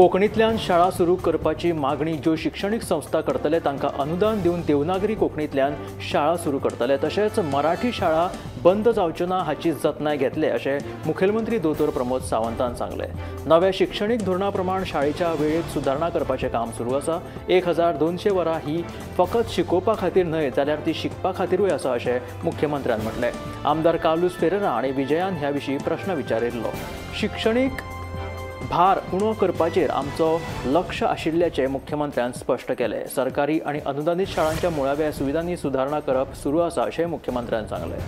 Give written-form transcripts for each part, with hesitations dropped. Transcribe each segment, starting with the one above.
कोंकणींतल्यान शाळा सुरू करपाची मागणी ज्यो शिक्षणीक संस्था करतले तांकां अनुदान दिवन देवनागरी कोंकणींतल्यान शाळा सुरू करतले, तशेंच मराठी शाळा बंद जावच्यो ना हाची जतनाय घेतले अशें मुखेलमंत्री दोतोर प्रमोद सावंतान सांगलें। नव्या शिक्षणीक धोरणा प्रमाण शाळेच्या वेळेत सुदारणा करपाचें काम सुरू आसा। 1200 वरां ही फकत शिकोवपा खातीर न्हय जाल्यार ती शिकपा खातीरूय आसा अशें मुख्यमंत्र्यान म्हटलें। आमदार कार्लूस फेरेरा हांणी विजयान ह्या विशीं प्रश्न विचारिल्लो। शिक्षणीक भार उणो करपाचेर आमचो लक्ष आशिल्ल्याचें मुख्यमंत्र्यान स्पश्ट केलें। सरकारी आनी अनुदानीत शाळांच्या मुळाव्या सुविधांनी सुदारणा करप सुरू आसा अशें मुख्यमंत्र्यान सांगलें।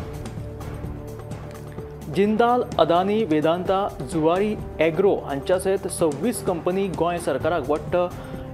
जिंदाल, अदानी, वेदांता, जुवारी एग्रो हांच्या सयत 26 कंपनी गोंय सरकाराक वट्ट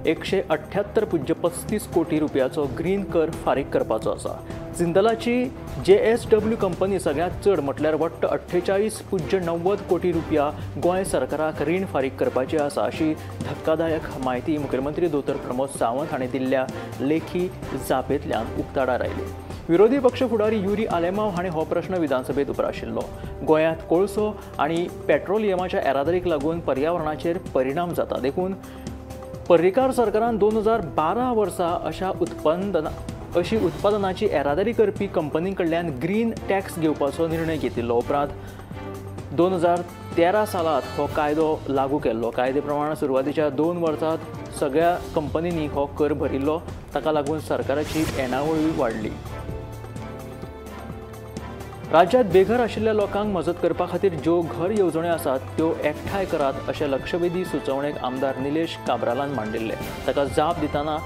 178.35 कोटी रुपयाचो ग्रीन कर फारीक करपाचो आसा। जिंदलाची JSW company सगळ्यांत चड म्हटल्यार वट्ट 48.90 कोटी रुपया गोंय सरकाराक रीण फारीक करपाची आसा अशी धक्कादायक म्हायती मुखेलमंत्री दोतोर प्रमोद सावंत हांणी दिल्ल्या लेखी जापेंतल्यान उक्ताडार आयली। विरोधी पक्ष फुडारी युरी आलेमाव हांणी हो प्रश्न विधानसभेत उप्राशिल्लो। गोंयांत कोळसो आनी पेट्रोलियमाच्या येरादारीक लागून पर्यावरणाचेर परिणाम जाता, देखून पर्रीकार सरकारान 2012 वर्सा अशी उत्पादनाची येरादारी करपी कंपनी कडल्यान ग्रीन टॅक्स घेवपाचो निर्णय घेतिल्लो। उपरांत 2013 सालांत हो कायदो लागू केल्लो। कायदे प्रमाण सुरवातीच्या 2 वर्सांत सगळ्या कंपनींनी हो कर भरिल्लो, ताका लागून सरकाराची येणावळूय वाडली। राज्यात बेघर आशिल्ल्या लोकांक मजत करपा खातीर ज्यो घर येवजण्यो आसात त्यो एकठांय करात अशें लक्षवेधी सुचोवणेक आमदार निलेश काब्रालान मांडिल्लें। ताका जाप दितना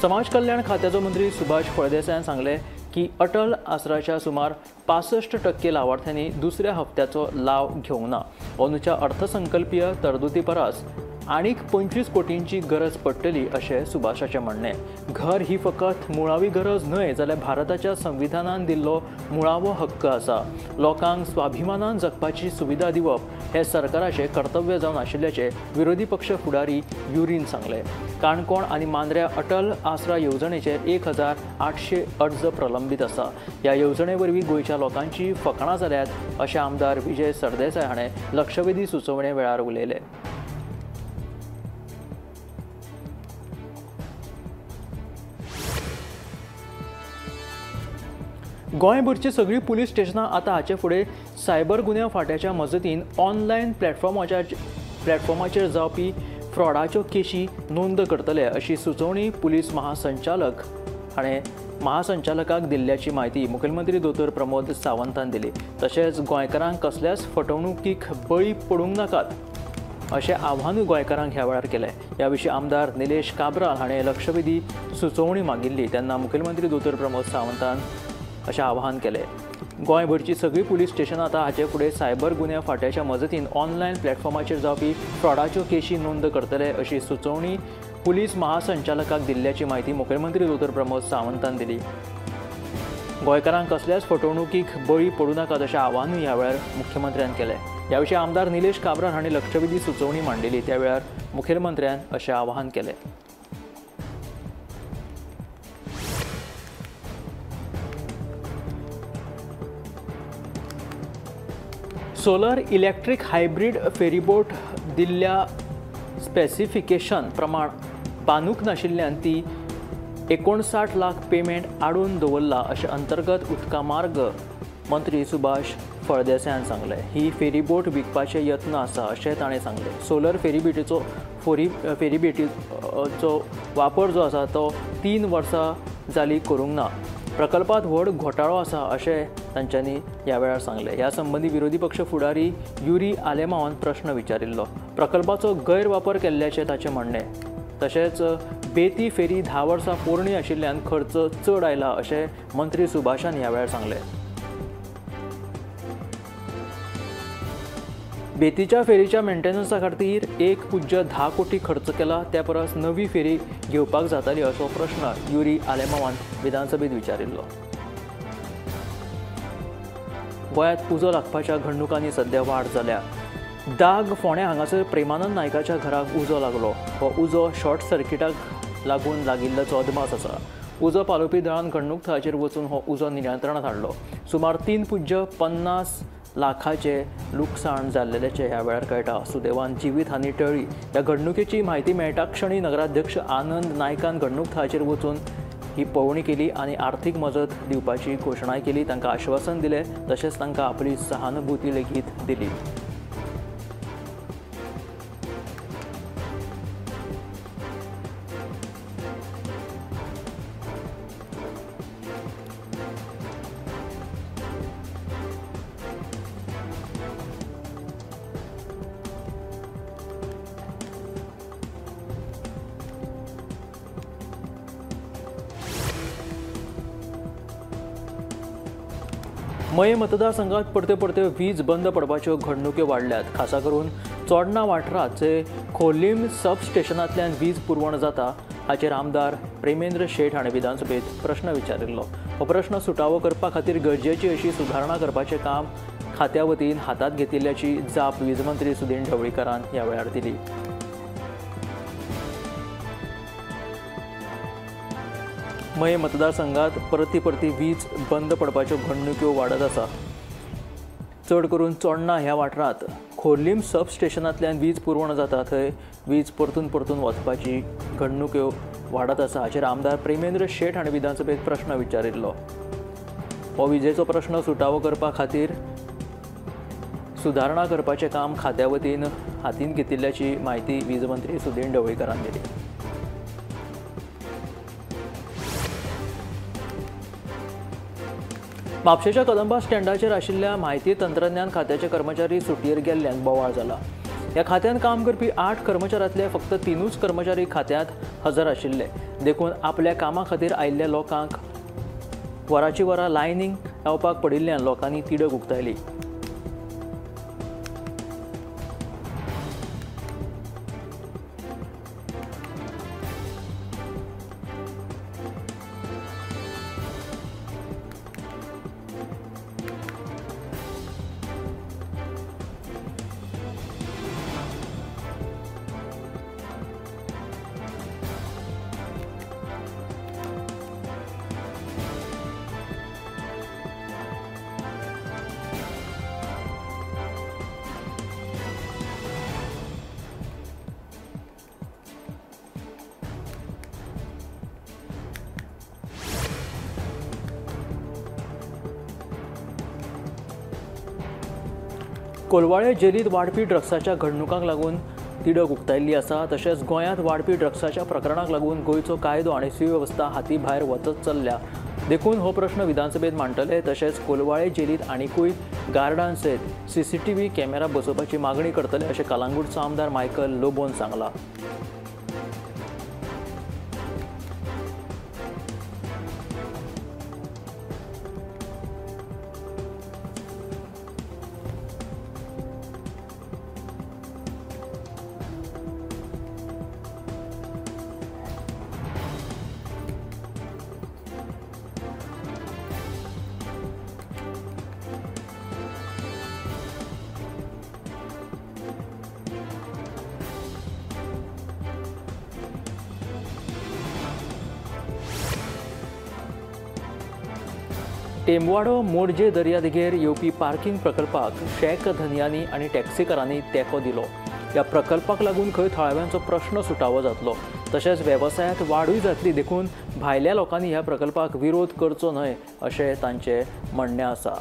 समाज कल्याण खात्याचो मंत्री सुभाष फळदेसायान सांगलें की अटल आसराच्या सुमार 65% लावार्थ्यांनी दुसऱ्या हप्त्याचो लाव घेवंक ना। अंदूच्या अर्थसंकल्पीय तरतुदी परस आनीक 25 कोटींची गरज पडटली अशें सुभाषाचें म्हणणें। घर ही फकत मुळावी गरज न्हय जाल्यार भारताच्या संविधानान दिल्लो मुळावो हक्क आसा। लोकांक स्वाभिमानान जगपाची सुविधा दिवप हें सरकाराचें कर्तव्य जावन आशिल्ल्याचें विरोधी पक्ष फुडारी युरीन सांगलें। काणकोण आनी मांद्र्या अटल आसरा येवजणेचेर 1800 अर्ज प्रलंबीत आसा। ह्या येवजणे वरवीं गोंयच्या लोकांची फकाणां जाल्यात अशें आमदार विजय सरदेसाय हाणें लक्षवेधी सुचोवणे वेळार उलयलें। गोंयभरची सगळीं पुलीस स्टेशनां आतां हाचे फुडें सायबर गुन्यांव फांट्याच्या मजतीन ऑनलायन प्लॅटफॉर्माचेर जावपी फ्रॉडाच्यो केशी नोंद करतले अशी सुचोवणी पुलीस महासंचालक हाणें महासंचालकाक दिल्ल्याची म्हायती मुखेलमंत्री दोतोर प्रमोद सावंतान दिली। तशेंच गोंयकारांक कसल्याच फटवणुकीक बळी पडूंक नाकात अशें आव्हानूय गोंयकारांक ह्या वेळार केलें। ह्या विशीं आमदार निलेश काब्राल हाणें लक्षवेधी सुचोवणी मागिल्ली तेन्ना मुखेलमंत्री दोतोर प्रमोद सावंतान अशें आवाहन केलें। गोंयभरची सगळीं पुलीस स्टेशनां आतां हाचे फुडें सायबर गुन्यांव फांट्याच्या मजतीन ऑनलायन प्लॅटफॉर्माचेर जावपी फ्रॉडाच्यो केशी नोंद करतले अशी सुचोवणी पुलीस महासंचालकाक दिल्ल्याची म्हायती मुखेलमंत्री दोतोर प्रमोद सावंतान दिली। गोंयकारांक कसल्याच फटवणुकीक बळी पडूं नाकात अशें आवाहनूय ह्या वेळार मुख्यमंत्र्यान केलें। ह्या विशीं आमदार निलेश काब्राल हांणी लक्षवेधी सुचोवणी मांडिल्ली त्या वेळार मुखेलमंत्र्यान अशें आवाहन केलें। सोलर इलेक्ट्रीक हायब्रीड फेरीबोट दिल्ल्या स्पेसिफिकेशन प्रमाण बांदूंक नाशिल्ल्यान ती 59 लाख पेमेंट आडून दवरला अशें अंतर्गत उदका मार्ग मंत्री सुभाष फळदेसायान सांगलें। ही फेरीबोट विकपाचे यत्न आसा अशें ताणें सांगलें। सोलर फेरीबोटीचो वापर जो आसा तो 3 वर्सां जाली करूंक ना। प्रकल्पात व्हड घोटाळो आसा अशें तांच्यांनी ह्या वेळार सांगलें। ह्या संबंदी विरोधी पक्ष फुडारी युरी आलेमावान प्रश्न विचारिल्लो। प्रकल्पाचो गैरवापर केल्ल्याचें ताचें म्हणणें। तशेंच बेती फेरी 10 वर्सां पोरणी आशिल्ल्यान खर्च चड आयला अशें मंत्री सुभाषान ह्या वेळार सांगलें। बेतीच्या फेरीच्या मेंटेनन्सा खातीर 1.10 कोटी खर्च केला त्या परस नवी फेरी घेवपाक जाताली असो प्रश्न युरी आलेमावान विधानसभेत विचारिल्लो। गोंयांत उजो लागपाच्या घडणुकांनी सध्या वाड जाल्या। दाग फोंड्या हांगासर प्रेमानंद नायकाच्या घराक उजो लागलो। हो उजो शॉर्ट सर्किटाक लागून लागिल्ल्याचो अदमास आसा। उजो पालोवपी दळान घडणूक थळाचेर वचून हो उजो नियंत्रणांत हाडलो। सुमार 3.50 लाखाचे लुकसाण जाल्ल्याचें ह्या वेळार कळटा. सुदैवान जिवीत हानी टळ्ळी. ह्या घडणुकेची म्हायती मेळटा क्षणी नगराध्यक्ष आनंद नायकान घडणूक थळाचेर वचून ही पळोवणी केली आनी आर्थीक मजत दिवपाची घोशणाय केली. तांकां आश्वासन दिलें तशेंच तांकां आपली सहानुभूती लेगीत दिली. मये मतदारसंघात परत्यो परत्यो वीज बंद पडपाच्यो घडणुक्यो वाडल्यात. खासा करून चोडणा वाठारांत जे खोर्लीम सब स्टेशनांतल्यान वीज पुरवण जाता हाचेर आमदार प्रेमेंद्र शेट हाणें विधानसभेत प्रश्न विचारिल्लो. हो प्रश्न सुटावो करपा खातीर गरजेची अशी सुदारणा करपाचें काम खात्या वतीन हातांत घेतिल्ल्याची जाप वीज मंत्री सुदिन ढवळीकारान ह्या वेळार दिली. मये मतदारसंघात परती परती वीज बंद पडपाच्यो घडणुक्यो वाडत आसा. चड करून चोडणा ह्या वाठारांत खोर्लीम सब स्टेशनांतल्यान वीज पुरवण जाता थंय वीज परतून परतून वचपाची घडणुक्यो वाडत आसा. हाचेर आमदार प्रेमेंद्र शेट हाणें विधानसभेत प्रश्न विचारिल्लो. हो विजेचो प्रश्न सुटावो करपा खातीर सुदारणा करपाचें काम खात्या वतीन हातीन घेतिल्ल्याची म्हायती वीज मंत्री सुदिन ढवळीकारान दिली. म्हापशेच्या कदंबा स्टँडाचेर आशिल्ल्या म्हायती तंत्रज्ञान खात्याचे कर्मचारी सुटयेर गेल्ल्यान बोवाळ जाला. ह्या खात्यांत काम करपी 8 कर्मचाऱ्यांतले फक्त 3 कर्मचारी खात्यांत हजर आशिल्ले. देखून आपल्या कामा खातीर आयिल्ल्या लोकांक वराची वरां लायनींग रावपाक पडिल्ल्यान लोकांनी तिडक उक्तायली. कोलवाळे जेलीत वाडपी ड्रग्साच्या घडणुकांक लागून तिडक उक्तायल्ली आसा. तशेंच गोंयांत वाडपी ड्रग्साच्या प्रकरणाक लागून गोंयचो कायदो आनी सुवेवस्था हाती भायर वचत चल्ल्या. देखून हो प्रश्न विधानसभेत मांडटले. तशेंच कोलवाळे जेलीत आनिकूय गार्डां सयत सीसीटीव्ही कॅमेरा बसोवपाची मागणी करतले अशें कलांगूटचो आमदार मायकल लोबोन सांगलां. टेंबवाडो मोरजे दर्यादेगेर येवपी पार्किंग प्रकल्पाक शॅक धनयांनी आनी टॅक्सीकारांनी तेंको दिलो. ह्या प्रकल्पाक लागून खंय थळाव्यांचो प्रश्न सुटावो जातलो तशेंच वेवसायांत वाडूय जातली. देखून भायल्या लोकांनी ह्या प्रकल्पाक विरोध करचो न्हय अशें तांचें म्हणणें आसा.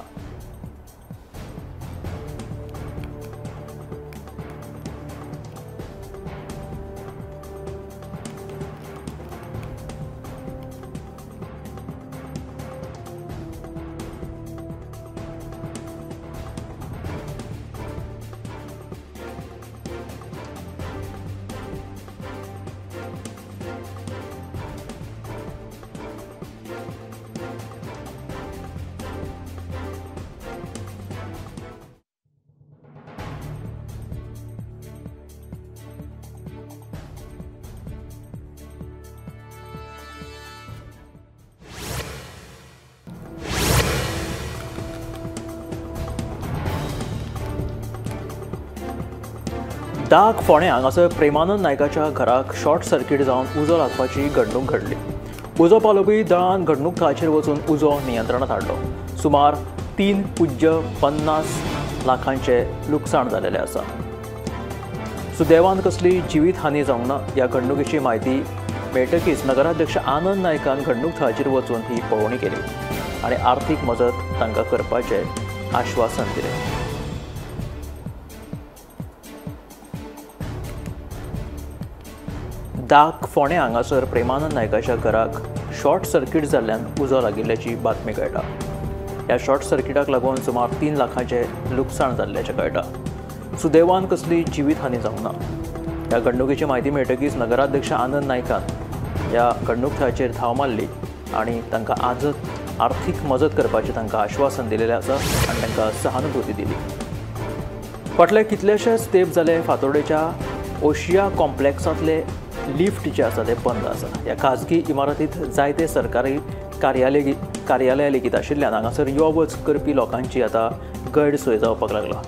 दाग फोंड्या हांगासर प्रेमानंद नायकाच्या घराक शॉर्ट सर्किट जावन उजो लागपाची घडणूक घडली. उजो पालोवपी दळान घडणूक थळाचेर वचून उजो नियंत्रणांत हाडलो. सुमार 3:50 लाखांचें लुकसाण जाल्लें आसा. सुदैवान कसली जिवीत हानी जावंक ना. ह्या घडणुकेची म्हायती मेळटकीच नगराध्यक्ष आनंद नायकान घडणूक थळाचेर वचून ही पळोवणी केली आनी आर्थीक मजत तांकां करपाचें आश्वासन दिलें. दाक फोंडें हांगासर प्रेमानंद नायकाच्या घराक शॉर्ट सर्किट जाल्ल्यान उजो लागिल्ल्याची बातमी कळटा. ह्या शॉर्ट सर्किटाक लागून सुमार 3 लाखांचें लुकसाण जाल्ल्याचें कळटा. सुदैवान कसली जिवीत हानी जावंक ना. ह्या घडणुकेची म्हायती मेळटकीच नगराध्यक्ष आनंद नायकान ह्या घडणूक थळाचेर धांव मारली आनी तांकां आजच आर्थीक मजत करपाचें तांकां आश्वासन दिलेलें आसा आनी तांकां सहानुभूती दिली. फाटले कितलेशेच तेंप जाले फातोर्डेच्या ओशिया कॉम्प्लेक्सांतले लिफ्ट जे आसा ते बंद आसा. ह्या खाजगी इमारतींत जायते सरकारी कार्यालय लेगीत आशिल्ल्यान हांगासर यो वच करपी लोकांची आतां गैरसोय जावपाक लागला.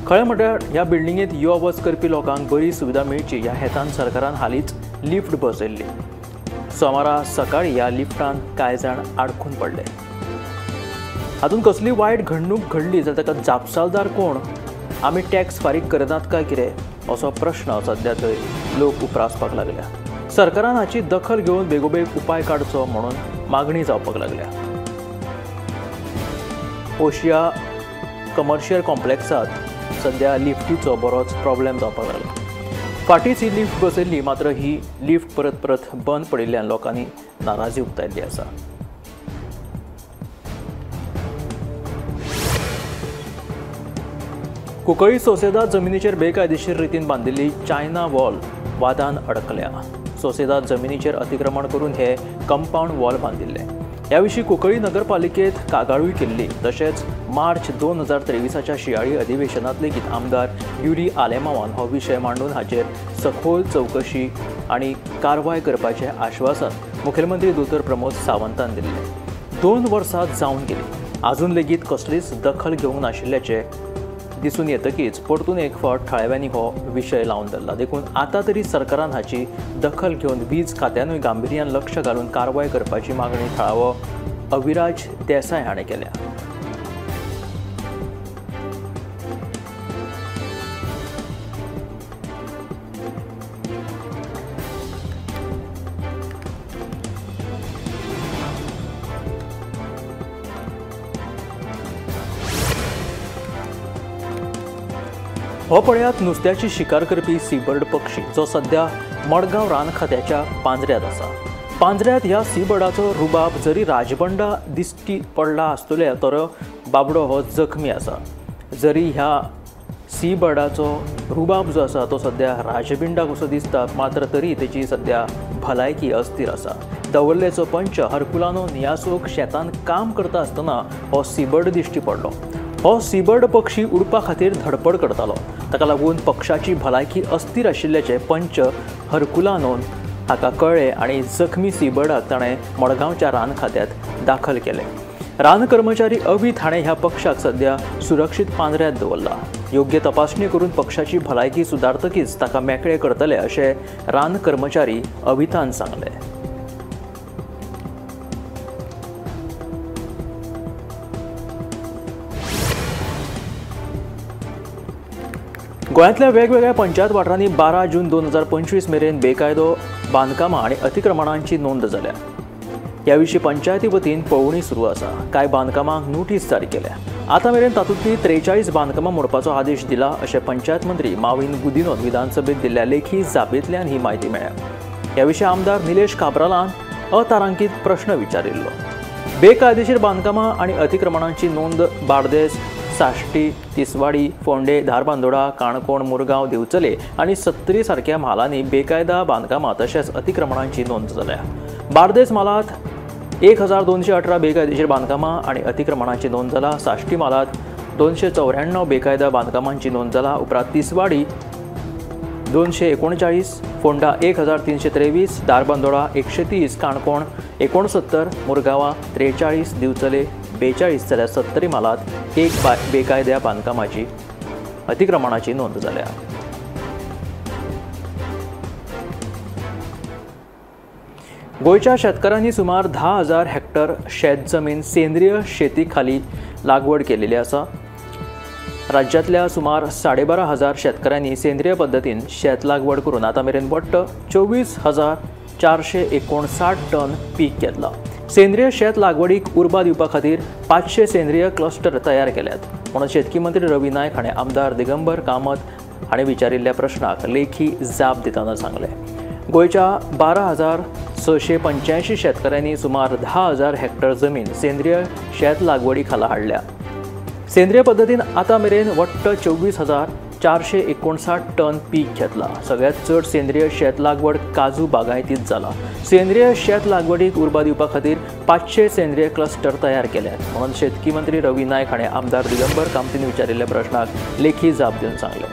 खरें म्हळ्यार ह्या बिल्डिंगेंत यो वच करपी लोकांक बरी सुविधा मेळची ह्या हेतान सरकारान हालींच लिफ्ट बसयल्ली. सोमारा सकाळीं ह्या लिफ्टान कांय जाण आडखून पडले. हातूंत कसली वायट घडणूक घडली जाल्यार ताका जापसालदार कोण, आमी टॅक्स फारीक करनात काय कितें असो प्रश्न सद्या थंय लोक उप्रासपाक लागल्या. सरकारान हाची दखल घेवन बेगोबेग उपाय काडचो म्हणून मागणी जावपाक लागल्या. ओशिया कमर्शियल कॉम्प्लेक्सांत सद्या लिफ्टीचो बरोच प्रॉब्लेम जावपाक लागला. फाटींच ही लिफ्ट बसयल्ली, मात्र ही लिफ्ट परत परत बंद पडिल्ल्यान लोकांनी नाराजी उक्तायल्ली आसा. कुंकळी सोसेदाद जमिनीचेर बेकायदेशीर रितीन बांदिल्ली चायना वॉल वादान अडकल्या. सोसेदाद जमिनीचेर अतिक्रमण करून हे कंपावंड वॉल बांदिल्ले. ह्या विशीं कुंकळी नगरपालिकेत कागाळूय केल्ली. तशेंच मार्च 2023च्या शियाळी अधिवेशनांत लेगीत आमदार युरी आलेमावान हो विशय मांडून हाचेर सखोल चवकशी आनी कारवाय करपाचें आश्वासन मुखेलमंत्री दोतोर प्रमोद सावंतान दिल्लें. 2 वर्सां जावन गेलीं, आजून लेगीत कसलीच दखल घेवंक नाशिल्ल्याचें दिसून येतकीच परतून एक फावट थळाव्यांनी हो विशय लावन धरला. देखून आतां तरी सरकारान हाची दखल घेवन वीज खात्यानूय गांभिर्यान लक्ष घालून कारवाय करपाची मागणी थळावो अविराज देसाय हाणें केल्या. हो पळयात नुस्त्याची शिकार करपी सीबर्ड पक्षी जो सद्या मडगांव रान खात्याच्या पांजऱ्यांत आसा. पांजऱ्यांत ह्या सीबर्डाचो रुबाब जरी राजबंडा दिश्टी पडला आसतले तर बाबडो हो जखमी आसा. जरी ह्या सीबर्डाचो रुबाब जो आसा तो सद्या राजबिंडा कसो दिसता, मात्र तरी तेची सद्या भलायकी अस्थिर आसा. दवर्लेचो पंच हरकुलानो नियासोक शेतान काम करता आसतना हो सीबर्ड दिश्टी पडलो. हो सीबर्ड पक्षी उडपा खातीर धडपड करतालो. ताका लागून पक्षाची भलायकी अस्थिर आशिल्ल्याचें पंच हरकुलानोन हाका कळ्ळें आनी जखमी सीबर्डाक ताणें मडगांवच्या रान खात्यांत दाखल केलें. रान कर्मचारी अवीत हाणें ह्या पक्षाक सद्या सुरक्षीत पांजऱ्यांत दवरला. योग्य तपासणी करून पक्षाची भलायकी सुदारतकीच ताका मेकळे करतले अशें रान कर्मचारी अवितान सांगलें. गोंयांतल्या वेगवेगळ्या पंचायत वाठारांनी 12 जून 2025 मेरेन बेकायदो बांदकामां आनी अतिक्रमणांची नोंद जाल्या. ह्या विशीं पंचायती वतीन पळोवणी सुरू आसा. कांय बांदकामांक नोटीस जारी केल्या. आतां मेरेन तातूंतलीं 43 बांदकामां मोडपाचो आदेश दिला अशें पंचायत मंत्री माविन गुदिनोन विधानसभेत दिल्ल्या लेखी जापेंतल्यान ही म्हायती मेळ्ळ्या. ह्या विशीं आमदार निलेश काब्रालान अतारांकीत प्रश्न विचारिल्लो. बेकायदेशीर बांदकामां आनी अतिक्रमणांची नोंद बार्देस, साश्टी, तिसवाडी, फोंडे, धारबांदोडा, काणकोण, मुरगांव, दिवचले आनी सत्तरी सारक्या म्हालांनी बेकायदा बांदकामां तशेंच अतिक्रमणांची नोंद जाल्या. बार्देस म्हालांत 1218 बेकायदेशीर बांदकामां आनी अतिक्रमणांची नोंद जाला. साश्टी म्हालांत 294 बेकायदा बांदकामांची नोंद जाला. उपरांत तिसवाडी 239, फोंडा 1323, धारबांदोडा 130, काणकोण 69, मुरगांवां 43, दिवचले 42 जाल्यार सत्तरी म्हालांत 1 बेकायद्या बांदकामाची अतिक्रमणाची नोंद जाल्या. गोंयच्या शेतकारांनी सुमार 10,000 हेक्टर शेत जमीन सेंद्रीय शेती खाली लागवड केलेली आसा. राज्यांतल्या सुमार 12,500 शेतकारांनी सेंद्रीय पद्दतीन शेत लागवड करून आतां मेरेन वट्ट 24,459 टन पीक घेतलां. सेंद्रीय शेत लागवडीक उर्बा दिवपा खातीर 500 सेंद्रीय क्लस्टर तयार केल्यात म्हणून शेतकी मंत्री रवी नायक हाणें आमदार दिगंबर कामत हाणें विचारिल्ल्या प्रश्नाक लेखी जाप दितना सांगलें. गोंयच्या 12,685 शेतकऱ्यांनी सुमार 10,000 हेक्टर जमीन सेंद्रीय शेत लागवडी खाला हाडल्या. सेंद्रीय पद्दतीन आतां मेरेन वट्ट 24,459 टन पीक घेतलां. सगळ्यांत चड सेंद्रीय शेत लागवड काजू बागायतींत जाला. सेंद्रीय शेत लागवडीक उर्बा दिवपा खातीर 500 सेंद्रीय क्लस्टर तयार केल्यात म्हणून शेतकी मंत्री रवी नायक हाणें आमदार दिगंबर कामतीन विचारिल्ल्या प्रश्नाक लेखी जाप दिवन सांगलें.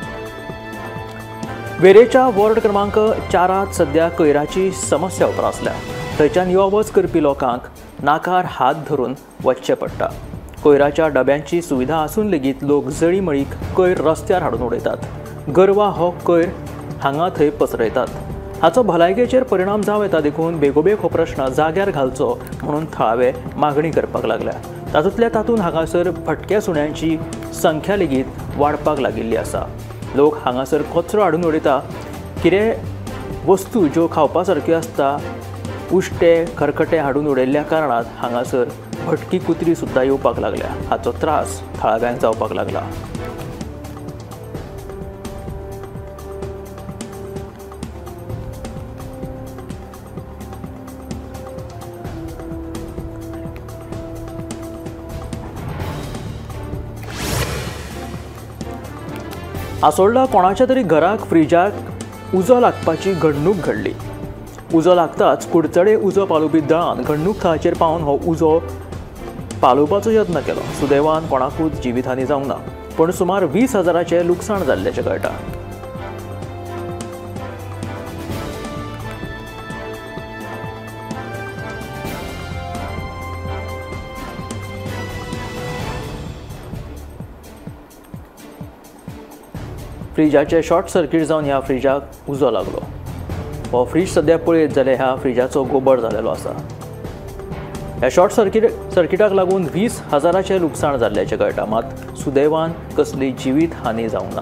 वेरेच्या वॉर्ड क्रमांक 4 सध्या कोयराची समस्या उप्रासल्या. थंयच्यान यो वच करपी लोकांक नाकार हात धरून वचचें पडटा. कोयराच्या डब्यांची सुविधा आसून लेगीत लोक जळीमळीक कोयर रस्त्यार हाडून उडयतात. गोरवां हो कोयर हांगा थंय पसरयतात. हाचो भलायकेचेर परिणाम जावं येता देखून बेगोबेग हो प्रश्न जाग्यार घालचो म्हणून थळावे मागणी करपाक लागल्या. तातूंतल्या तातूंत हांगासर भटक्या सुण्यांची संख्या लेगीत वाडपाक लागिल्ली आसा. लोक हांगासर कचरो हाडून उडयता. कितें वस्तू ज्यो खावपा सारक्यो आसता उश्टे खरखटे हाडून उडयल्ल्या कारणान हांगासर भटकी कुत्री सुद्दां येवपाक लागल्या. हाचो त्रास थळाव्यांक जावपाक लागला. आसोल्डा कोणाच्या तरी घराक फ्रिजाक उजो लागपाची घडणूक घडली. उजो लागताच कुडचडे उजो पालोवपी दळान घडणूक थळाचेर पावन हो उजो पालोवपाचो यत्न केलो. सुदैवान कोणाकूच जिवीतहानी जावंक ना, पूण सुमार 20,000 लुकसाण जाल्ल्याचें कळटा. फ्रिजाचे शॉर्ट सर्किट जावन ह्या फ्रिजाक उजो लागलो. हो फ्रीज सद्या पळयत जाल्यार ह्या फ्रिजाचो गोबर जालेलो आसा. ह्या शॉर्ट सर्किटाक लागून 20,000 लुकसाण जाल्ल्याचें कळटा. मात सुदैवान कसली जिवीत हानी जावंक ना.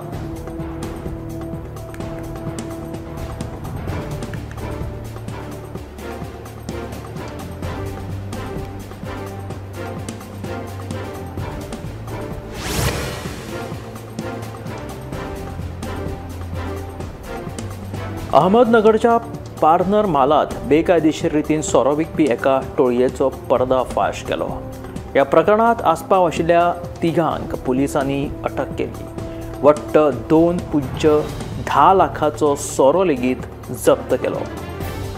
अहमदनगरच्या पार्नर म्हालांत बेकायदेशीर रितीन सोरो विकपी एका टोळयेचो पर्दाफाश केलो. ह्या प्रकरणांत आस्पाव आशिल्ल्या तिगांक पुलिसांनी अटक केली. वट्ट 2.10 लाखाचो सोरो लेगीत जप्त केलो.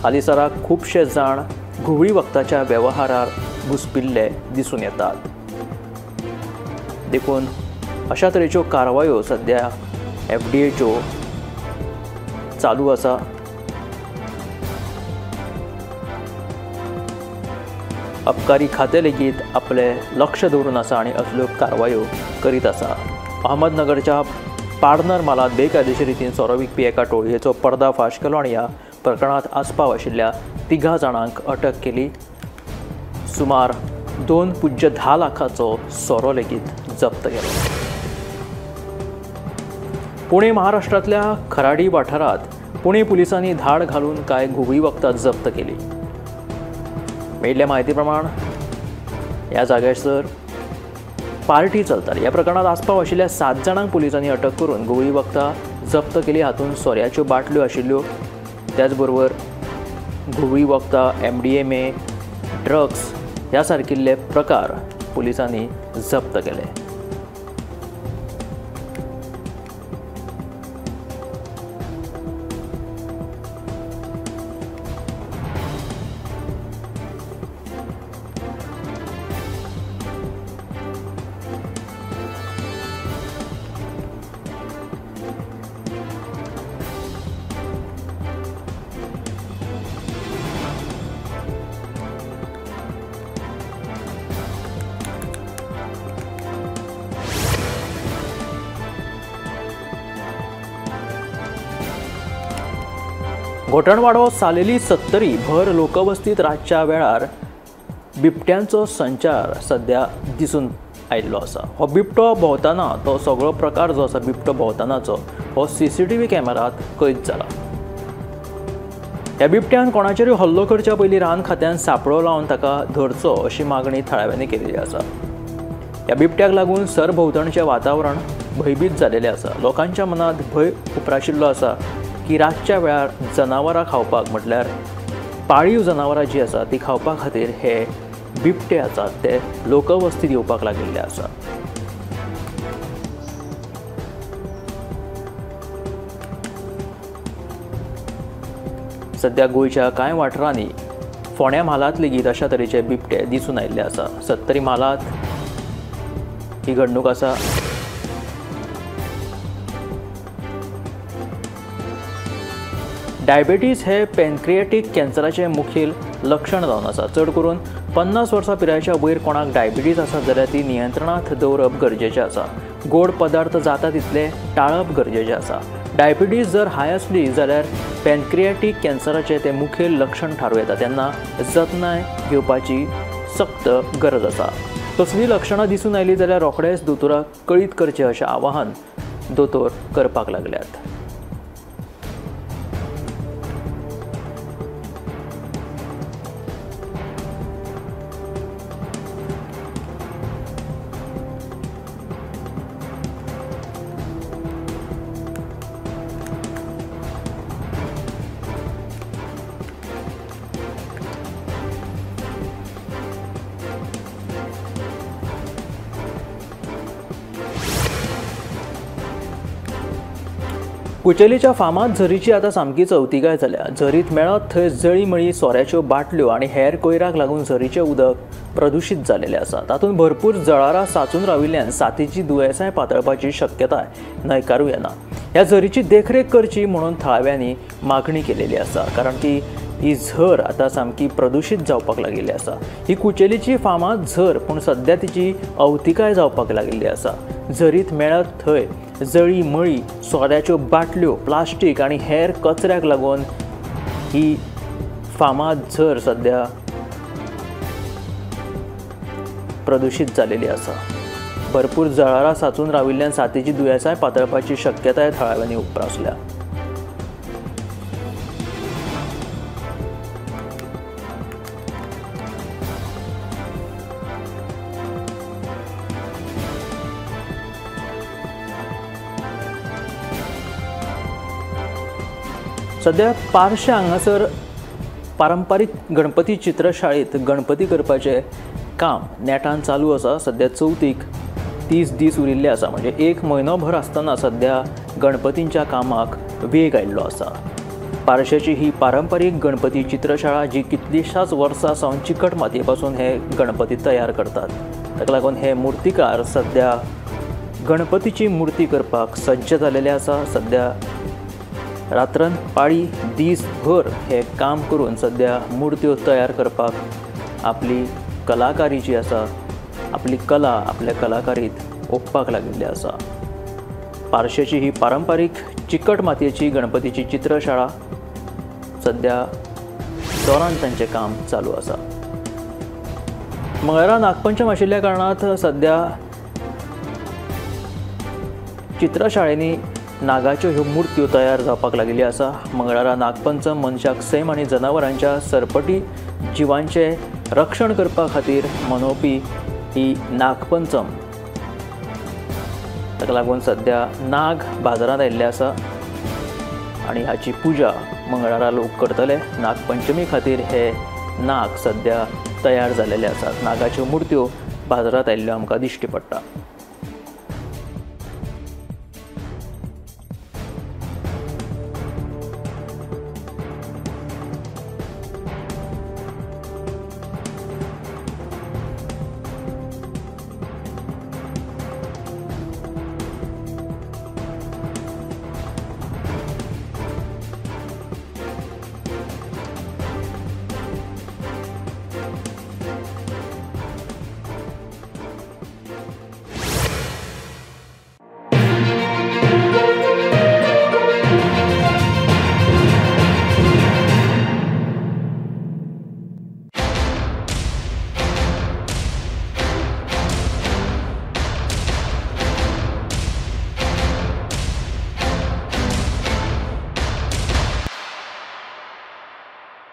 हालींसराक खुबशे जाण घुंवळी वखदाच्या वेव्हारार घुसपिल्ले दिसून येतात. देखून अशा तरेच्यो कारवायो सद्या एफडीएच्यो चालू आसा. अबकारी खातें लेगीत आपलें लक्ष दवरून आसा आनी असल्यो कारवायो करीत आसा. अहमदनगरच्या पार्नर म्हालांत बेकायदेशीर रितीन सोरो विकपी एका टोळयेचो पर्दाफाश केलो आनी ह्या प्रकरणांत आस्पाव आशिल्ल्या 3 जाणांक अटक केली. सुमार 2.10 लाखाचो सोरो लेगीत जप्त केलो. पुणे महाराष्ट्रांतल्या खराडी वाठारांत पुणे पुलिसांनी धाड घालून कांय घुंवळी वखदां जप्त केली. मेळिल्ल्या म्हायती प्रमाण ह्या जाग्याचेर पार्टी चलताली. ह्या प्रकरणांत आस्पाव आशिल्ल्या 7 जाणांक पुलिसांनी अटक करून घुंवळी वखदां जप्त केली. हातूंत सोऱ्याच्यो बाटल्यो आशिल्ल्यो, त्याचबरोबर घुंवळी वखदां, MDMA, drugs ह्या सारकिल्ले प्रकार पुलिसांनी जप्त केले. घोटणवाडो सालेली 70 भर लोकवस्तीत रातच्या वेळार बिबट्यांचो संचार सध्या दिसून आयिल्लो आसा। हो बिबटो भोंवतना तो सगळो प्रकार जो आसा बिबटो भोंवतनाचो हो सीसीटीव्ही कॅमेरात कैद जाला। ह्या बिबट्यान कोणाचेरूय हल्लो करच्या पयलीं रान खात्यान सापळो लावन ताका धरचो अशी मागणी थळाव्यांनी केल्ली आसा। ह्या बिबट्याक लागून सरभोंवतणचें वातावरण भंयभीत जालेलें आसा। लोकांच्या मनांत भंय उप्राशिल्लो आसा की रातच्या वेळार जनावरां खावपाक म्हटल्यार पाळीव जनावरां जी आसा ती खावपा खातीर हे बिबटे आसात ते लोकवस्तीत येवपाक लागिल्ले आसा। सद्या गोंयच्या कांय वाठारांनी फोंड्या म्हालांत लेगीत अशा तरेचे बिबटे दिसून आयिल्ले आसा। सत्तरी म्हालांत ही घडणूक आसा। डायबिटीज हे पॅनक्रिएटीक कॅन्सराचें मुखेल लक्षण जावन आसा। चड करून 50 वर्सां पिरायेच्या वयर कोणाक डायबिटीज आसा जाल्यार ती नियंत्रणांत दवरप गरजेचें आसा। गोड पदार्थ जाता तितले टाळप गरजेचें आसा। डायबिटीज जर हाय आसली जाल्यार पॅनक्रिएटीक कॅन्सराचें तें मुखेल लक्षण थारूं येता। तेन्ना जतनाय घेवपाची सक्त गरज आसा। कसलीं लक्षणां दिसून आयलीं जाल्यार रोखडेंच दोतोराक कळीत करचें अशें आवाहन दोतोर करपाक लागल्यात। कुचेलीच्या फामाद झरीची आतां सामकी चवतिकाय जाल्या। झरीत मेळत थंय जळीमळी सोऱ्याच्यो बाटल्यो आनी हेर कोयराक लागून झरीचें उदक प्रदुशीत जालेलें आसा। तातूंत भरपूर जळारां साचून राविल्ल्यान साथीची दुयेंसांय पातळपाची शक्यताय न्हयकारूं येना। ह्या झरीची देखरेख करची म्हणून थळाव्यांनी मागणी केलेली आसा, कारण की ही झर आतां सामकी प्रदुशीत जावपाक लागिल्ली आसा। ही कुचेलीची फामाद झर पूण सद्या तिची अवतिकाय जावपाक लागिल्ली आसा। झरीत मेळत थंय जळी मळी सोऱ्याच्यो बाटल्यो, प्लास्टीक आनी हेर कचऱ्याक लागून ही फामाद झर सद्या प्रदुशीत जालेली आसा। भरपूर जळारां साचून राविल्ल्यान साथीची दुयेंसांय पातळपाची शक्यताय थळाव्यांनी उप्रासल्या। सद्या पार्शे हांगासर पारंपारीक गणपती चित्रशाळेंत गणपती करपाचें काम नेटान चालू आसा। सद्या चवथीक 30 दीस उरिल्ले आसा, म्हणजे एक म्हयनोभर आसतना सद्या गणपतींच्या कामाक वेग आयिल्लो आसा। पार्शेची ही पारंपारीक गणपती चित्रशाळा जी कितलीशाच वर्सां सावन चिकट मातये पासून हे गणपती तयार करतात, ताका लागून हे मुर्तीकार सद्या गणपतीची मुर्ती करपाक सज्ज जालेले आसा। सद्या रात्रन पाळी दीसभर हे काम करून सद्या मुर्त्यो तयार करपाक आपली कलाकारी जी आसा, आपली कला आपल्या कलाकारीत ओंपपाक लागिल्ली आसा। पार्शेची ही पारंपारीक चिकट मातयेची गणपतीची चित्रशाळा सद्या जोरान तांचें काम चालू आसा। मंगळारा नागपंचम आशिल्ल्या कारणांत सद्या चित्रशाळेंनी नागाच्यो ह्यो मुर्त्यो तयार जावपाक लागिल्ल्यो आसा। मंगळारा नागपंचम मनशाक सैम आनी जनावरांच्या सरपटी जिवांचें रक्षण करपा खातीर मनोवपी ही नागपंचम, ताका लागून सद्या नाग बाजारांत आयिल्ले आसा आनी हाची पुजा मंगळारा लोक करतले। नागपंचमी खातीर हे नाग सद्या तयार जालेले आसात। नागाच्यो मुर्त्यो बाजारांत आयिल्ल्यो आमकां दिश्टी पडटा।